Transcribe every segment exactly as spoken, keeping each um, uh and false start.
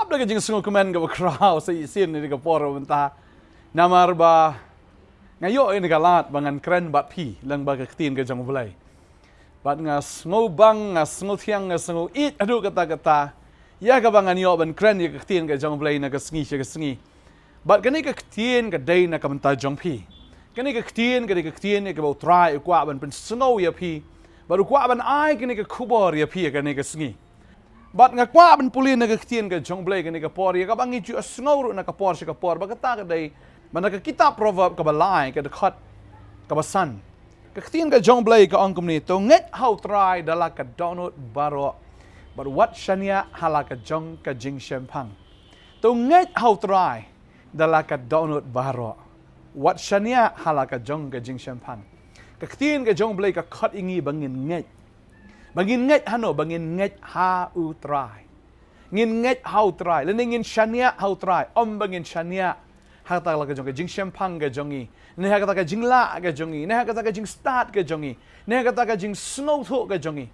Ap da ka jingsngewkmen kaba khraw sa shisien ïa ka por mynta. Namar ba nga ïoh ïa ka lad ba ngan kren bad phi lyngba ka ktien ka jong U Blei. Bad nga sngewbang, nga sngewthiang, nga sngewïeit haduh katta katta ïa kaba ngan ïoh ban kren ïa ka ktien ka jong U Blei na ka sngi sha ka sngi. Bad kane ka ktien ka dei na ka bynta jong phi. Kane ka ktien ka dei ka ktien ïa kaba U Trai u kwah ban pynsngew ïa phi. Bad u kwah ban ai kane ka khubor ïa phi ïa kane ka sngi. Bad nga kwah ban pule na ka ktien ka jong U Blei kane ka por ïa kaba ngi ju sngew ruh na ka por sha ka por, ba kata ka dei ba na ka kitab Proverb kaba lai, ka dkhot kaba san. Ka ktien ka jong U Blei ka ong kumne: To ngeit ha U Trai da la ka dohnud baroh, bad wat shaniah ha la ka jong ka jingshemphang. To ngeit ha U Trai da la ka dohnud baroh, wat shaniah ha la ka jong ka jingshemphang. Ka ktien ka jong U Blei ka khot ïa ngi ba ngin ngeit. Ba ngin ngeit hano? Ba ngin ngeit ha U Trai. Ngin ngeit ha U Trai, lane ngin shaniah ha U Trai. Ym ba ngin shaniah ha kata la ka jong ka jingshemphang ka jong ngi, ne ha kata ka jinglah ka jong ngi, ne ha kata ka jingstad ka jong ngi, ne ha kata ka jingsngewthuh ka jong ngi.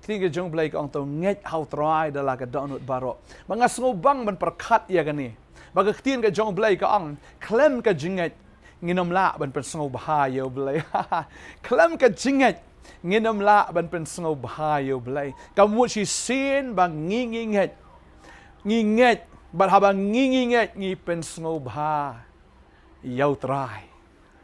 Ktien ka jong U Blei ka ong: To ngeit ha U Trai da la ka dohnud baroh. Ba nga sngewbang ban pyrkhat ïa kane, ba ka ktien ka jong U Blei ka ong, khlem ka jingngeit ngin ym lah ban pynsngewbha ïa U Blei. Khlem ka jingngeit ngin ym lah ban pynsngewbha ïa U Blei. Ka mut shisien ba ngi, ngi ngeit, ngi ngeit, bad haba ngi, ngi ngeit, ngi pynsngewbha ïa U Trai.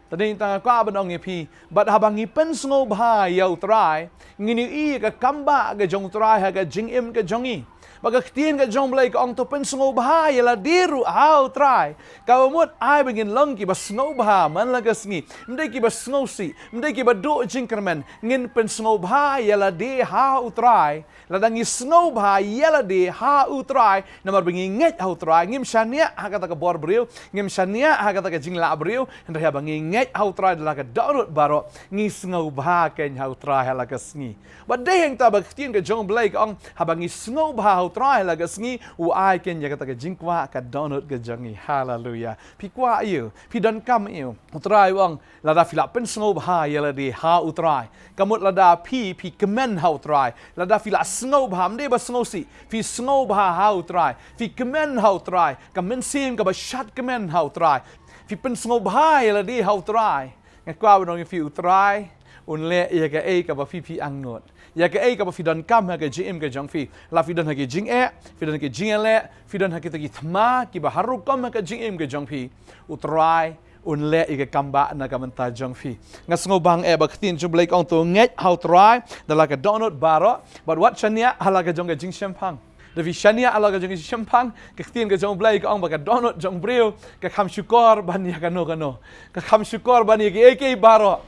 Te dei tang nga kwah ban ong ïa phi, bad haba ngi pynsngewbha ïa U Trai, ngin ïohi ïa ka kambah ka jong U Trai ha ka jingim ka jong ngi. Ba ka ktien ka jong U Blei ka ong: To pynsngewbha ïa lade ruh ha U Trai. Kaba mut ai ba ngin long kiba sngewbha man la ka sngi, ym dei kiba sngewsih, ym dei kiba duh jingkyrmen. Ngin pynsngewbha ïa lade ha U Trai. Lada ngi sngewbha ïa lade ha U Trai, namar ba ngi ngeit ha U Trai, ngim shaniah ha kata ka bor briew, ngim shaniah ha kata ka jinglah briew. Hynrei haba ngi ngeit ha U Trai da la ka dohnud baroh, ngi sngewbha keiñ ha U Trai ha la ka sngi. Bad dei hangta ba ka ktien ka jong U Blei ka ong, haba ngi sngewbha ha U Trai ha la ka sngi, u ai keiñ ïa kata ka jingkwah ka dohnud ka jong ngi. Haleluya. Phi kwah aïu? Phi donkam aïu? U Trai u ong, lada phi la pynsngewbha ïa lade ha U Trai. Ka mut lada phi, phi kmen ha U Trai, lada phi la sngewbha, ym dei ba sngewsih, phi sngewbha ha U Trai, phi kmen ha U Trai, ka mynsiem kaba shad kmen ha U Trai, phi pynsngewbha ïa lade ha U Trai, nga kwah ban ong ïa phi, U Trai un leh ïa kaei kaba phi, phi angnud, ïa kaei kaba phi donkam ha ka jingim ka jong phi. La phi don ha ki jingeh, phi don ha ki jingïaleh, phi don ha kita ki thma kiba har rukom ha ka jingim ka jong phi, U Trai un leh ïa ka kambah na ka bynta jong phi. Nga sngewbang eh ba ka ktien jong U Blei ka ong: To ngeit ha U Trai da la ka dohnud baroh, bad wat shaniah ha la ka jong ka jingshemphang. Da phi shaniah ha la ka jong ka jingshemphang, ka ktien ka jong U Blei ka ong ba ka dohnud jong u briew ka kham shukor ban ïa kano kano, ka kham shukor ban ïa kiei kiei baroh.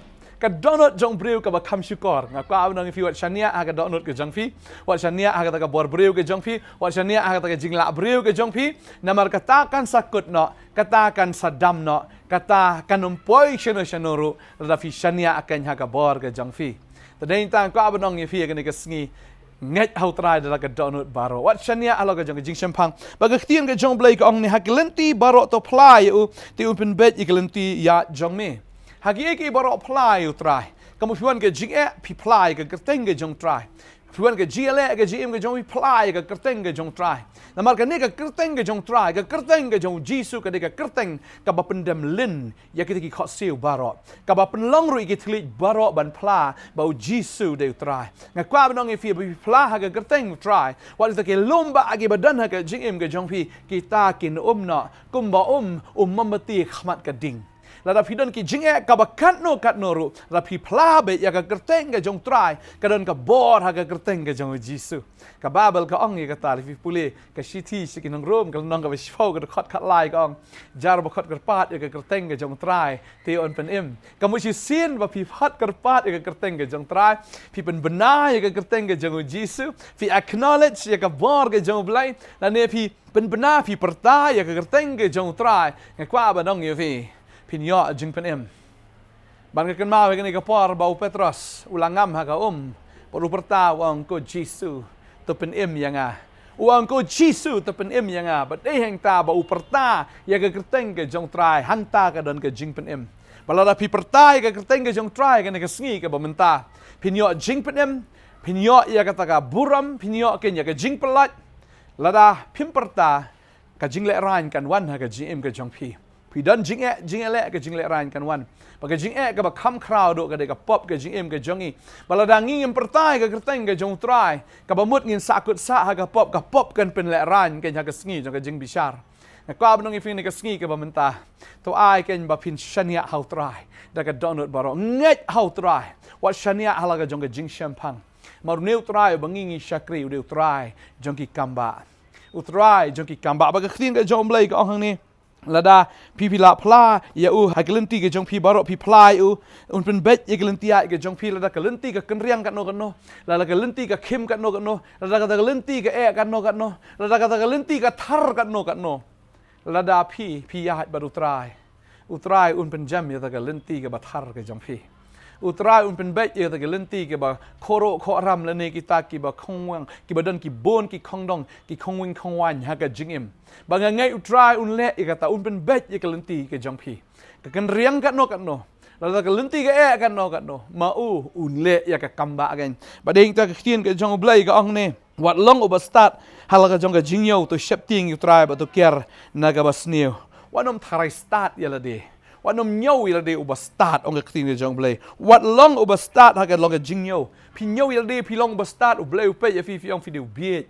Ka dohnud jong u briew kaba kham shukor. Nga kwah ban ong ïa phi, wat shaniah ha ka dohnud ka jong phi, wat shaniah ha kata ka bor briew ka jong phi, wat shaniah ha kata ka jinglah briew ka jong phi. Namar kata kan sa kut noh, kata kan sa dam noh, kata kan ym poi shano shano ruh lada phi shaniah keiñ ha ka bor ka jong phi. Te dei tang nga kwah ban ong ïa phi ha kane ka sngi, ngeit ha U Trai da la ka dohnud baroh, wat shaniah ha la ka jong ka jingshemphang. Ba ka ktien ka jong U Blei ka ong ne: Ha ki lynti baroh to phla ïa u, te un pynbeit ïa ki lynti ïaid jong me. Ha kiei kiei baroh phla ïa U Trai. Ka mut phi wan ka jingeh, phi phla ïa ka kyrteng ka jong U Trai. Phi wan ka jingïaleh, ka jingim ka jong phi, phla ïa ka kyrteng ka jong U Trai. Namar kane ka kyrteng ka jong U Trai, ka kyrteng ka jong U Jisu, ka dei ka kyrteng kaba pyndem lyn ïa kita ki khohsiew baroh, kaba pynlong ruh ïa ki thylliej baroh ban phla ba U Jisu dei U Trai. Nga kwah ban ong ïa phi, ba phi phla ha ka kyrteng U Trai, wat ïa kita ki lum ba kiba don ha ka jingim ka jong phi, kita kin ym noh kumba um u mombati ha khmat ka ding. Lada phi don ki jingeh kaba katno katno ruh, lada phi phla beit ïa ka kyrteng ka jong U Trai, ka don ka bor ha ka kyrteng ka jong U Jisu. Ka Baibl ka ong ïa kata, lada phi pule ka shithi sha ki nong Rom, ka lynnong kaba shiphew, ka dkhot khatlai, ka ong: Jar ba khot kyrpad ïa ka kyrteng ka jong U Trai, te un pynim. Ka mut shisien ba phi khot kyrpad ïa ka kyrteng ka jong U Trai, phi pynbna ïa ka kyrteng ka jong U Jisu, phi acknowledge ïa ka bor ka jong U Blei, lane phi pynbna, phi pyrta ïa ka kyrteng ka jong U Trai, nga kwah ban ong ïa phi, phin ïoh jingpynim. Bad nga kynmaw ïa kane ka por ba u Petros u la ngam ha ka um, bad u pyrta, u ong, Ko Jisu, to pynim ïa nga. U ong, Ko Jisu, to pynim ïa nga. Bad dei hangta ba u pyrta ïa ka kyrteng ka jong U Trai, hangta ka don ka jingpynim. Bad lada phi pyrta ïa ka kyrteng ka jong U Trai ha kane ka sngi kaba mynta, phin ïoh jingpynim, phin ïoh ïa kata ka burom, phin ïoh keiñ ïa ka jingpyllait. Lada phim pyrta, ka jinglehrain kan wan ha ka jingim ka jong phi. Phi don jingeh, jingeh leh, ka jinglehrain kan wan. Ba ka jingeh kaba kham khraw duh ka dei ka pop ka jingim ka jong i. Ba lada ngi ngim pyrta ïa ka kyrteng ka jong u Trai, kaba mut ngin sahkut sah ha ka pop, ka pop kan pynlehrain keiñ ha ka sngi jong ka jingbishar. Nga kwah ban ong ïa phi kane ka sngi kaba mynta, to ai keiñ ba phin shaniah ha u Trai da ka dohnud baroh. Ngeit ha u Trai. Wat shaniah ha la ka jong ka jingshemphang. Namar une u Trai uba ngi ngi shakri u dei u Trai jong ki kambah. U Trai jong ki kambah. Ba ka ktien ka jong u Blei ka ong hangne, lada phi phi la phla ïa u ha ka lynti ka jong phi baroh, phi phla ïa u, un pynbeit ïa ka lynti ïa ka jong phi. Lada ka lynti ka kynriang katno katno, lada ka lynti ka khim katno katno, lada ka lynti ka eh katno katno, lada ka lynti ka thar katno katno, lada phi phi ïaid bad u Trai, u Trai un pynjem ïa ka lynti kaba thar ka jong phi. U Trai un pynbeit ïa ka lynti kaba khoro khoram lane kita kiba khongwang, kiba don ki bun ki khongdong, ki khongwing khongwan ha ka jingim. Ba nga ngeit u Trai un leh ïa kata, un pynbeit ïa ka lynti ka jong phi. Ka kynriang katno katno, lada ka lynti ka eh katno katno, ma u un leh ïa ka kambah keiñ. Ba dei ïa ka ktien ka jong u Blei ka ong ne, wat long uba stad ha la ka jong ka jingñiew, to sheptieng ïa u Trai bad to kiar na kaba sniew. Wat nym tharai stad ïa lade. Wat nym ñiew ïa lade uba stad, ong ka ktien ka jong u Blei. Wat long uba stad ha ka long ka jingñiew. Phi ñiew ïa lade phi long uba stad, u Blei u peit ïa phi, phi ong phi dei u bieit.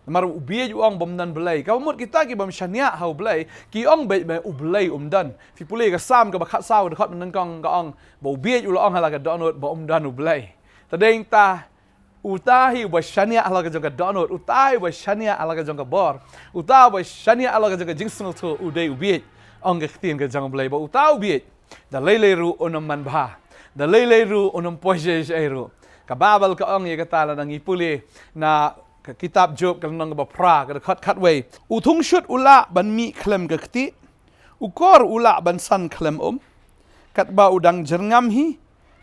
Namar u bieit u ong bym don Blei. Kaba mut kita kibym shaniah ha u Blei ki ong beit ba u Blei um don. Phi pule ka Salm kaba khatsaw, dkhot mynnyngkong ka ong ba u bieit u la ong ha la ka dohnud ba um don u Blei. Te dei ta uta hi uba shaniah ha la ka jong ka dohnud, uta hi uba shaniah ha la ka jong ka bor, uta uba shaniah ha la ka jong ka jingsngewthuh u dei u bieit. Ong ka ktien ka jong u Blei ba uta u bieit, da lei lei ruh un ym manbha, da lei lei ruh un ym poi shaei shaei ruh. Ka Baibl ka ong ïa kata lada ngi pule na ka kitab Job ka lynnong kaba phra, ka dkhot khatwei. U thungshut u lah ban mih khlem ka kti, u kor u lah ban san khlem um. Katba u dang jyrngam hi,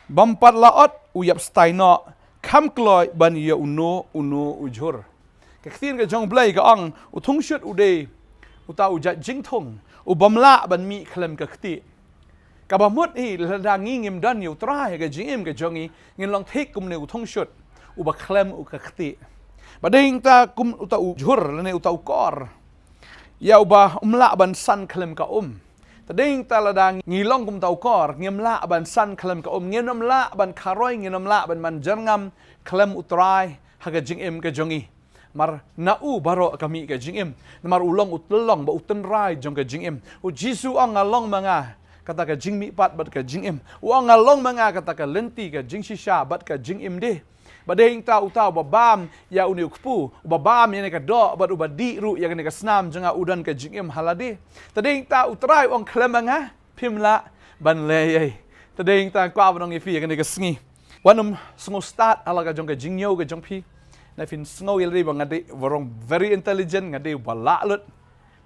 bym pat la ot, u ïap stai noh, kham kloi ban ïa uno uno u jhur. Ka ktien ka jong u Blei ka ong, u thungshut u dei uta u jait jingthung ubym lah ban mih khlem ka kti. Kaba mut hi lada ngi ngim don ïa u Trai ha ka jingim ka jong ngi, ngin long thik kumne u thungshut uba khlem u ka kti. Ba dei ta kum uta u jhur lane uta u kor, ïa uba um lah ban san khlem ka um. Te dei ta lada ngi long kum uta u kor, ngim lah ban san khlem ka um, ngin ym lah ban kharoi, ngin ym lah ban man jyrngam khlem u Trai ha ka jingim ka jong ngi. Namar na u baroh ka mih ka jingim. Namar u long u tyllong bad u tynrai jong ka jingim. U Jisu u ong, nga long ma nga kata ka jingmihpat bad ka jingim. U ong, nga long ma nga kata ka lynti, ka jingshisha bad ka jingim de. Ba dei ta uta uba bam ïa une u kpu, uba bam ïa kane ka doh bad uba dih ruh ïa kane ka snam jong nga u don ka jingim ha lade. Te dei ta u Trai u ong khlem ma nga phim lah ban leh ei ei. Te dei ta kwah ban ong ïa phi ïa kane ka sngi, wat nym sngew stad ha la ka jong ka jingñiew ka jong phi. Na phin sngew ïa lade ba nga dei ba rong very intelligent, nga dei ba lah lut.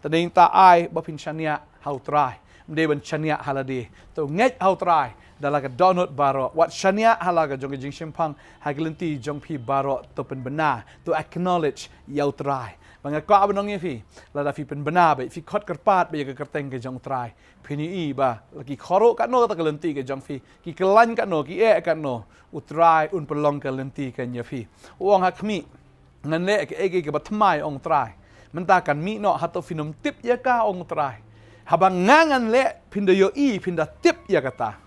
Te dei ta ai ba phin shaniah ha u Trai, ym dei ban shaniah ha lade. To ngeit ha u Trai da la ka dohnud baroh, wat shaniah ha la ka jong ka jingshemphang, ha ka lynti jong phi baroh to pynbna, to acknowledge ïa u Trai. Ba nga kwah ban ong ïa phi, lada phi pynbna beit, phi khot kyrpad beit ïa ka kyrteng ka jong u Trai, phin ïohi ba la ki khoro katno kata ka lynti ka jong phi, ki khlaiñ katno, ki eh katno, u Trai un pynlong ka lynti ka ïa phi. U ong ha khmih, ngan leh kaei kaei kaba thymmai, ong u Trai. Mynta kan mih noh, hato phin ym tip ïa ka, ong u Trai. Haba nga ngan leh phin da ïohi, phin da tip ïa kata.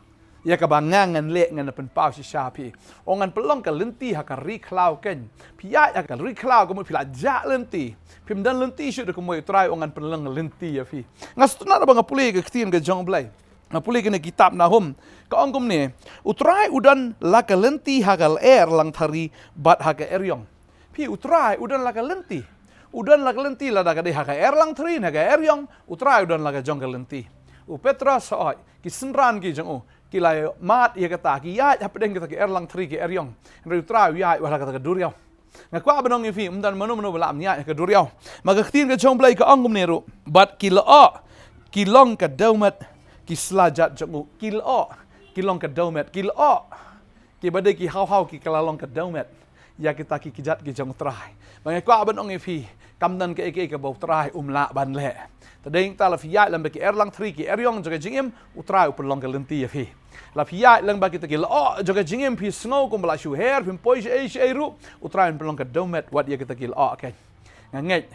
Ïa kaba nga ngan leh ngan da pynpaw shisha phi. Ong ngan pynlong ka lynti ha ka ri khlaw keiñ. Phi ïaid ha ka ri khlaw ka mut phi la jah lynti. Phim don lynti shuh da kumwei, u Trai ong ngan pynlong lynti ïa phi. Nga sngewtynnat ba nga pule ka ktien ka jong u Blei. Nga pule kane kitab Nahum, ka ong kumne, u Trai u don la ka lynti ha ka lyer langthari bad ha ka eriong. Phi, u Trai u don la ka lynti. U don la ka lynti lada ka dei ha ka lyer langthari ne ha ka eriong, u Trai u don la ka jong ka lynti. U Petros hooid, ki synran ki jong u ki la mad ïa kata, ki ïaid hapdeng kata ka lyer langthari, ka eriong. Hynrei u Trai u ïaid wat ha kata ka duriaw. Nga kwah ban ong ïa phi, ym don mano mano ba lah ban ïaid ha ka duriaw. Ma ka ktien ka jong u Blei ka ong kumne ruh, bad ki lyoh ki long ka dewmet ki slajat jong u. Ki lyoh ki long ka dewmet, ki lyoh kiba dei ki haw haw ki la long ka dewmet ïa kita ki kjat ki jong u Trai. Ba nga kwah ban ong ïa phi, kam don kaei kaei kaba u Trai um lah ban leh. Te dei ta la phi ïaid lem bad ki lyer langthari, ki eriong jong ka jingim, u Trai u pynlong ka lynti ïa phi. La phi ïaid lem bad kita ki lyoh jong ka jingim, phi sngew kumba la shu her, phim poi shaei shaei ruh, u Trai un pynlong ka dewmet wat ïa kita ki lyoh keiñ. Nga ngeit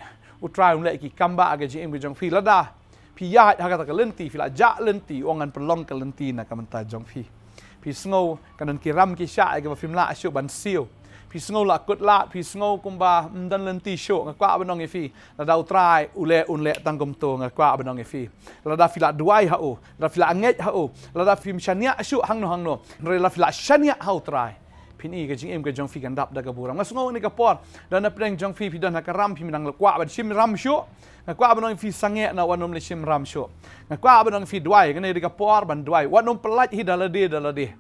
U Trai un leh ki kam ba ha ka jingim ka jong phi. Lada phi ïaid ha kata ka lynti, phi la jah lynti, u ong ngan pynlong ka lynti na ka bynta jong phi. Phi sngew kan don ki ram ki shah ïa kaba phim lah shuh ban siew. Phi sngew la kut lad, phi sngew kumba ym don lynti shuh, nga kwah ban ong ïa phi, lada U Trai u leh, un leh tang kumto, nga kwah ban ong ïa phi. Lada phi la duwai ha u, lada phi la ngeit ha u, lada phim shaniah shuh hangno hangno, hynrei lada phi la shaniah ha U Trai, phin i ka jingim ka jong phi kan dap da ka burom. Nga sngew kane ka por, don hapdeng jong phi, phi don ha ka ram, phim nang kwah ban shim ram shuh, nga kwah ban ong ïa phi, sangeh noh, wat nym leit shim ram shuh. Nga kwah ban ong ïa phi, duwai, kane dei ka por ban duwai, wat nym pyllait hi da lade da lade.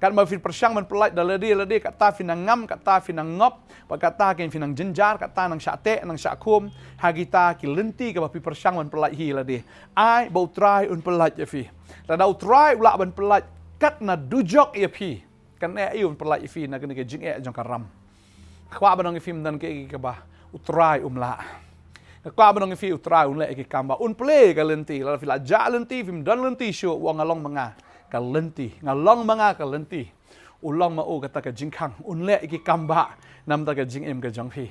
Katba phin pyrshang ban pyllait da lade lade, kata phin nang ngam, kata phin nang ngop, bad kata kein phin nang jynjar, kata nang shah teh, nang shah khum ha kita ki lynti kaba phi pyrshang ban pyllait hi lade. Ai ba U Trai un pyllait ïa phi. Lada U Trai u lah ban pyllait kat na dujok ïa phi, kan eh aïu ban pyllait ïa phi na kane ka jingeh jong ka ram? Nga kwah ban ong ïa phi, ym don kaei kaei kaba U Trai um lah. Nga kwah ban ong ïa phi, U Trai un leh ïa ki kam ba, un plie ka lynti. Lada phi la jah lynti, phim don lynti shuh, u ong, nga long ma nga ka lynti, nga long ma nga ka lynti. U long ma u kata ka jingkhang, un leh ïa ki kam ba na ka bynta ka jingim ka jong phi.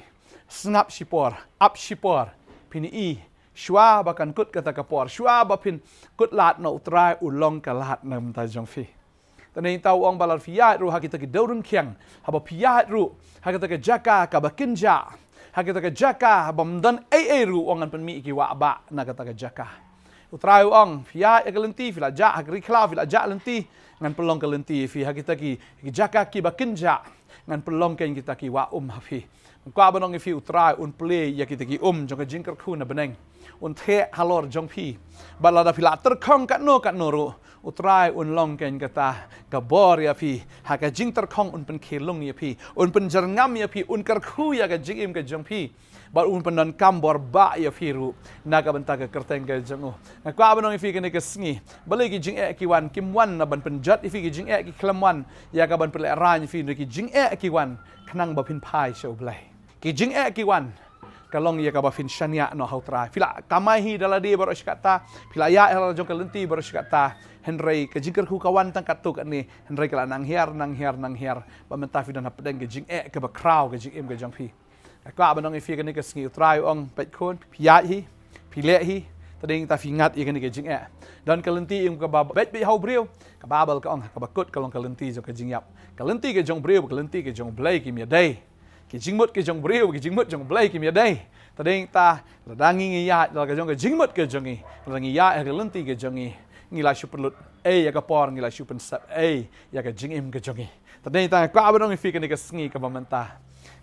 Sngap shipor, ap shipor, phin i, shuwa ba kan kut kata ka por, shuwa ba phin kut lad noh, U Trai u long ka lad na ka bynta jong phi. Te nangta u ong ba lada phi ïaid ruh ha kita ki dewryngkhiang, haba phi ïaid ruh ha kata ka jaka kaba kynjah, ha kata ka jaka haba ym don ei ei ruh, u ong ngan pynmih ïa ki wah bah na kata ka jaka. U Trai u ong, phi ïaid ha ka lynti, phi la jah ha ka ri khlaw, phi la jah lynti, ngan pynlong ka lynti ïa phi. Ha kita ki, ki jaka kiba kynjah, ngan pynlong kein kita ki wah um ha phi. Nga kwah ban ong ïa phi, U Trai un plie ïa kita ki um jong ka jingkyrkhu na bneng, un theh halor jong phi. Bad lada phi la tyrkhong katno katno ruh, U Trai un long kein kata ka bor ïa phi. Ha ka jingtyrkhong un pynkhie lung ïa phi, un pynjyrngam ïa phi, un kyrkhu ïa ka jingim ka jong phi, bad un pyndonkam bor bah ïa phi ruh na ka bynta ka kyrteng ka jong u. Nga kwah ban ong ïa phi kane ka sngi, balei ki jingeh ki wan? Kim wan na ban pynjot ïa phi, ki jingeh ki khlem wan ïa ka ban pynlehraiñ ïa phi, hynrei ki jingeh ki wan khnang ba phin phai sha U Blei. Ki jingeh ki wan ka long ïa kaba phin shaniah noh ha U Trai. Phi la kamai hi da lade baroh shi katta, phi la ïaid ha la jong ka lynti baroh shi katta, hynrei ka jingkyrkhu ka wan tang katto katne, hynrei ka la nang hiar, nang hiar, nang hiar, bad mynta phi don hapdeng ka jingeh kaba khraw ka jingim ka jong phi. Nga kwah ban ong ïa phi kane ka sngi, U Trai u ong, peit khun, phi ïaid hi, phi leh hi, te dei nangta phi ngat ïa kane ka jingeh. Don ka lynti ïa kaba beit beit ha u briew, ka Baibl ka ong, kaba kut ka long ka lynti jong ka jingïap. Ka lynti ka jong u briew, ka lynti ka jong U Blei kim ïadei. Ki jingmut ki jong u briew, ki jingmut jong U Blei kim ïadei. Te dei nangta, lada ngi ngi ïaid la ka jong ka jingmut ka jong ngi, lada ngi ïaid ha ka lynti ka jong ngi, ngi la shu pynlut ei ïa ka por, ngi la shu pynsep ei ïa ka jingim ka jong ngi. Te dei nangta nga kwah ban ong ïa phi kane ka sngi kaba mynta,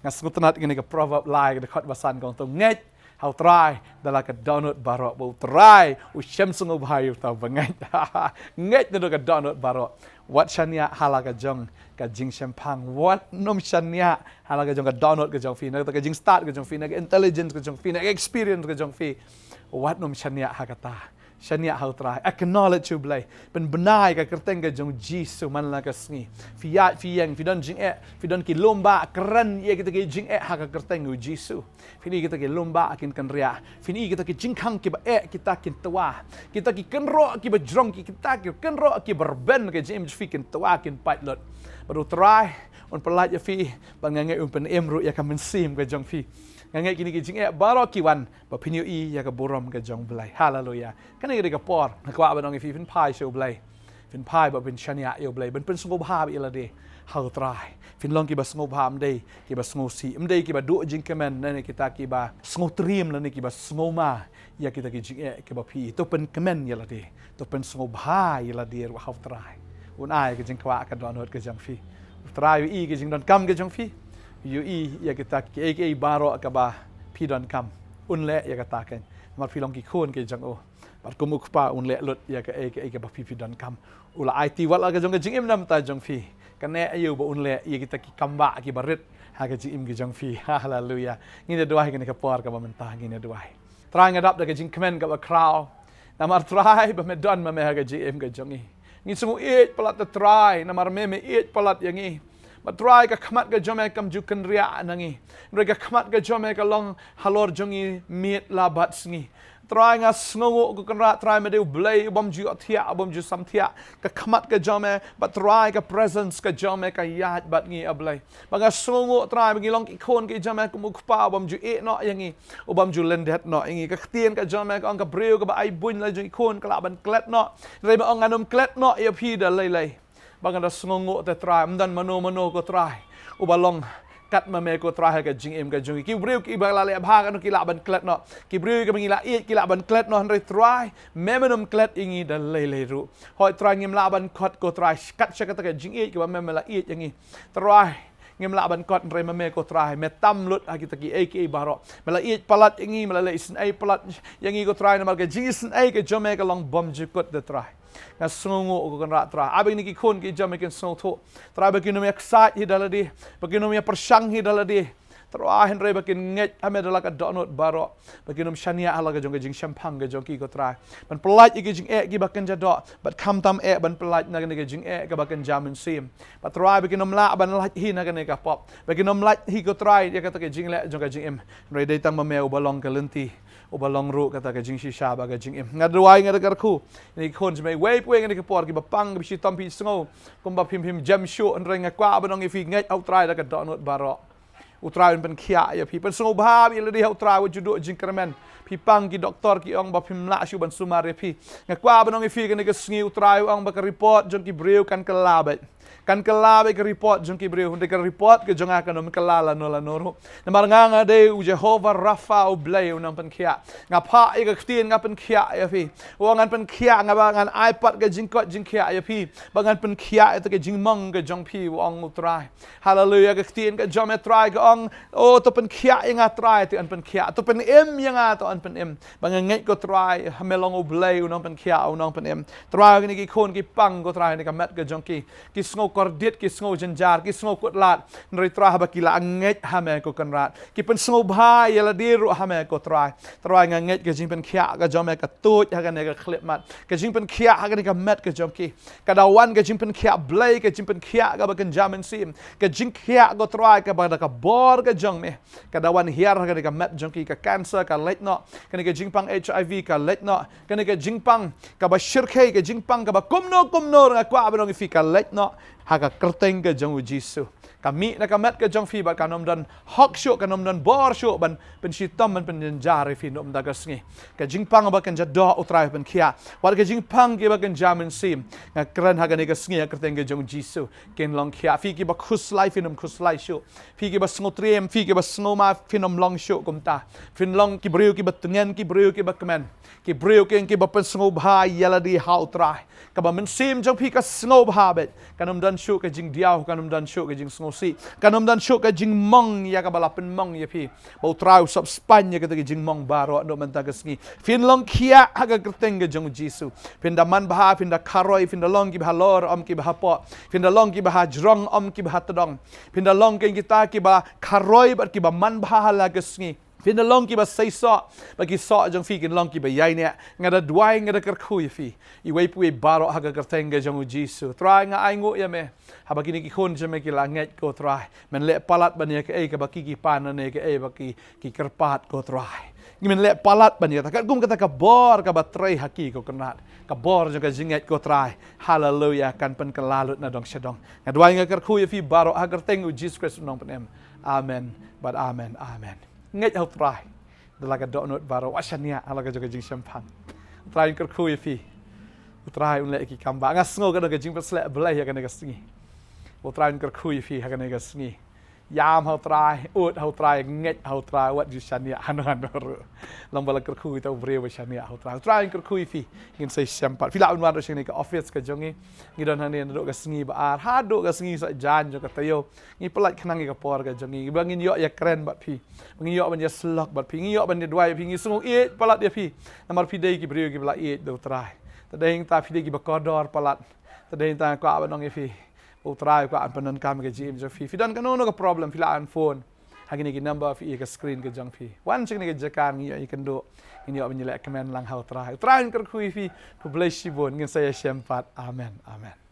nga sngewtynnat kane ka Proverb lai ka dkhot ba san ka ong, to ngeit ha U Trai da la ka dohnud baroh, ba U Trai u shem sngewbha ïa uta uba ngeit. Ngeit naduh ka dohnud baroh. Wat shaniah ha la ka jong ka jingshemphang. Wat nym shaniah ha la ka jong ka dohnud ka jong phi, na kata ka jingstad ka jong phi, na ka intelligence ka jong phi, na ka experience ka jong phi. Wat nym shaniah ha kata. Shaniah ha U Trai. Acknowledge U Blei. Pynbna ïa ka kyrteng ka jong U Jisu man la ka sngi. Phi ïaid phi ïeng, phi don jingeh, phi don ki lum bah, kren ïa kita ki jingeh ha ka kyrteng U Jisu. Phin i kita ki lum bah kin kynriah. Phin i kita ki jingkhang kiba eh, kita kin twa. Kita ki kynroh kiba jrong, ki, kita ki kynroh kiba rben ka jingim jong phi kin twa, kin pait lut. Bad U Trai un pyllait ïa phi, bad nga ngeit un pynim ruh ïa ka mynsiem ka jong phi. Nga ngeit kine ki jingeh baroh ki wan ba phin ïohi ïa ka burom ka jong U Blei. Haleluia. Kane ka dei ka por nga kwah ban ong ïa phi, phin phai sha U Blei. Phin phai ba phin shaniah ïa U Blei, ban pynsngewbha ïa lade ha U Trai. Phin long kiba sngewbha, ym dei kiba sngewsih, ym dei kiba duh jingkmen, lane kita kiba sngewtriem, lane kiba sngewma ïa kita ki jingeh kiba phi. To pynkmen ïa lade, to pynsngewbha ïa lade ruh ha U Trai. Un ai ka jingkwah ka dohnud ka jong phi. U Trai u i ka jingdonkam ka jong phi, u i ïa kita kiei kiei baroh kaba phi donkam. Un leh ïa kata kein, namar phi long ki khun ki jong u. Bad kum u kpa un leh lut ïa kaei kaei kaba phi phi donkam. U la aiti wat la ka jong ka jingim na bynta jong phi. Kane aïu ba un leh ïa kita ki kam bah kiba rit ha ka jingim ka jong phi. Haleluia. Ngin ïa duwai kane ka por kaba mynta, ngin ïa duwai. Trai, nga dap da ka jingkmen kaba khraw, namar Trai ba me don ma me ha ka jingim ka jong ngi. Ngi sngew ïeit palat, Trai, namar me, me ïeit palat ïa ngi. Bad Trai, ka khmat ka jong me kam ju kynriah na ngi. Hynrei ka khmat ka jong me ka long halor jong ngi miet la bad sngi. Trai, nga sngewnguh ko Kynrad Trai, me dei U Blei u bym ju ïohthiah, u bym ju samthiah. Ka khmat ka jong me, bad Trai, ka presence ka jong me ka ïaid bad ngi, A Blei. Bad nga sngewnguh Trai, ba ngi long ki khun ki jong me kum u kpa u bym ju ïeh noh ïa ngi, u bym ju lyndet noh ïa ngi. Ka ktien ka jong me ka ong, ka briew kaba ai buiñ la jong ki khun ka lah ban klet noh. Hynrei me ong, ngan ym klet noh ïa phi da lei lei. Ba nga da sngewnguh te Trai, ym don mano mano ko Trai uba long kat ma me ko Trai ha ka jingim ka jong ngi. Ki briew kiba la leh bha katno ki lah ban klet noh. Ki briew kiba ngi la ïeit ki lah ban klet noh, hynrei Trai, me men ym klet ïa ngi da lei lei ruh. Hooid Trai, ngim lah ban kot ko Trai, kat sha kata ka jingïeit kaba me, me la ïeit ïa ngi. Trai, ngim lah ban kot, hynrei ma me ko Trai, me tam lut ha kita kiei kiei baroh. Me la ïeit palat ïa ngi, me la leh isynei palat ïa ngi ko Trai, namar ka jingisynei ka jong me ka long bymjukut te Trai. Nga sngewnguh ko Kynrad Trai. Ai ba kine ki khun ki jong me kin sngewthuh Trai, ba kin ym ïa-excite hi da lade, ba kin ym ïa-pyrshang hi da lade Trai, hynrei ba kin ngeit ha me da la ka dohnud baroh. Ba kin ym shaniah ha la ka jong ka jingshemphang ka jong ki ko Trai. Ban pyllait ïa ki jingeh kiba kynja doh, bad khamtam eh ban pyllait na kane ka jingeh kaba kynja mynsiem. Bad Trai, ba kin ym lah ban lait hi na kane ka pop. Ba kin ym lait hi ko Trai ïa kata ka jingleh jong ka jingim. Hynrei dei tang ma me uba long ka lynti, uba long ruh kata ka jingshisha bad ka jingim. Nga duwai, nga da kyrkhu ïa kine ki khun jong me, iwei pa iwei ha kane ka por, kiba pang, kiba shitom, phi sngew kumba phim, phim jem shuh, hynrei nga kwah ban ong ïa phi, ngeit ha u Trai da ka dohnud baroh. U Trai un pynkhiah ïa phi. Pynsngewbha ïa lade ha u Trai, wat ju duh jingkyrmen. Phi pang, ki doktor ki ong ba phim lah shuh ban sumar ïa phi. Nga kwah ban ong ïa phi, kane ka sngi u Trai u ong ba ka report jong ki briew kan kylla beit. Kan kylla beit ka report jong ki briew. Hynrei ka report ka jong nga kan ym kylla lano lano ruh. Namar nga, nga dei u Jehovah Rapha, U Blei u nongpynkhiah. Nga phah ïa ka ktien, nga pynkhiah ïa phi. U ong ngan pynkhiah, nga ba ngan ai pat ka jingkoit jingkhiah ïa phi. Ba ngan pynkhiah ïa kata ka jingmong ka jong phi, u ong u Trai. Haleluia, ka ktien ka jong me Trai ka ong, oh, to pynkhiah ïa nga Trai, to yn pynkhiah, to pynim ïa nga, to yn pynim. Ba nga ngeit ko Trai, me long U Blei u nongpynkhiah, u nongpynim. Trai, kine ki khun ki pang ko Trai, ha kane ka met ka jong ki. Ki sngew kordit, ki sngew jynjar, ki sngew kut lad. Hynrei Trai, haba ki la ngeit ha me ko Kynrad, ki pynsngewbha ïa lade ruh ha me ko Trai. Trai, nga ngeit ka jingpynkhiah ka jong me ka tuid ha kane ka khyllipmat. Ka jingpynkhiah ha kane ka met ka jong ki. Ka da wan ka jingpynkhiah Blei, ka jingpynkhiah kaba kynja mynsiem. Ka jingkhiah ko Trai kaba da ka bor ka jong me. Ka da wan hiar ha kane ka met jong ki, ka cancer ka leit noh. Kane ka jingpang H I V ka leit noh. Kane ka jingpang kaba shyrkhei, ka jingpang kaba kumno kumno, nga kwah ban ong ïa phi, ka leit noh ha ka kyrteng ka jong u Jisu. Ka mih na ka met ka jong phi bad kan ym don hok shuh, kan ym don bor shuh ban pynshitom, ban pynjynjar ïa phi na mynta ka sngi. Ka jingpang ba kynja doh u Trai pynkhiah. Wat ka jingpang kiba kynja mynsiem, nga kren ha kane ka sngi ha ka kyrteng ka jong u Jisu, kin long khiah. Phi kiba khuslai, phin ym khuslai shuh. Phi kiba sngewtriem, phi kiba sngewma, phin ym long shuh kumta. Phin long ki briew kiba tngen, ki briew kiba kmen. Ki briew kin kiba pynsngewbha ïa lade ha u Trai. Kaba mynsiem jong phi ka sngewbha beit. Kan ym don shuh ka jingdiaw, kan ym don shuh ka jingsngewsih. Kan ym don shuh ka jingmong ïa kaba la pynmong ïa phi. Ba u Trai u sop spaiñ ïa kata ka jingmong baroh na mynta ka sngi. Phin long khiah ha ka kyrteng ka jong u Jisu. Phin da manbha, phin da kharoi, phin da long kiba halor, ym kiba hapoh. Phin da long kiba hajrong, ym kiba hatdong. Phin da long kin kita kiba kharoi bad kiba manbha ha la ka sngi. Phin da long kiba seisoh, bad ki soh jong phi kin long kiba ïaineh. Nga da duwai, nga da kyrkhu ïa phi. Iwei pa iwei baroh ha ka kyrteng ka jong u Jisu. Trai, nga ainguh ïa me. Haba kine ki khun jong me ki la ngeit ko Trai, men leh palat ban ïa kaei kaba ki, ki pan, ne kaei ba ki, ki kyrpad ko Trai. Ngi men leh palat ban ïa kata, katkum kata ka bor kaba trei ha ki ko Kynrad. Ka bor jong ka jingngeit ko Trai. Haleluia, kan pynkylla lut na dong sha dong. Nga duwai, nga kyrkhu ïa phi baroh ha ka kyrteng u Jisu Khrist u nongpynim. Amen. Bad amen. Amen. Ngeit ha u Trai da la ka dohnud baroh, wat shaniah ha la ka jong ka jingshemphang. U Trai un kyrkhu ïa phi. U Trai un leh ki kam ba nga sngew ka don ka jingpynsleh Blei ha kane ka sngi. U Trai un kyrkhu ïa phi ha kane ka sngi. Ïam ha u Trai, ud ha u Trai, ngeit ha u Trai, wat ju shaniah hano hano ruh. Long ba la kyrkhu ïa uta u briew ba shaniah ha u Trai. U Trai un kyrkhu ïa phi. Ngin sa ïashem pat. Phi lah ban wan ruh sha kane ka office ka jong ngi. Ngi don hangne naduh ka sngi ba ar haduh ka sngi sa jan jong ka taïew. Ngi pyllait khnang ïa ka por ka jong ngi ba ngin ïoh ïakren bad phi, ba ngin ïoh ban ïasyllok bad phi, ngin ïoh ban ïaduwai ïa phi, ngi sngew ïeit palat ïa phi. Namar phi dei ki briew kiba la ïeit da u Trai. Te dei hangta phi dei kiba kordor palat. Te dei hangta nga kwah ban ong ïa phi, u Trai u kwah ban pyndonkam ïa ka jingim jong phi. Phi don kano kano ka problem, phi lah ban phone ha kine ki number phi ïa ka screen ka jong phi. Wan sha kane ka jaka, ngin ïoh ïakynduh, ngin ïoh ban ïaleh kmen lang ha u Trai. U Trai un kyrkhu ïa phi. Khublei shibun. Ngin sa ïashem pat. Amen. Amen.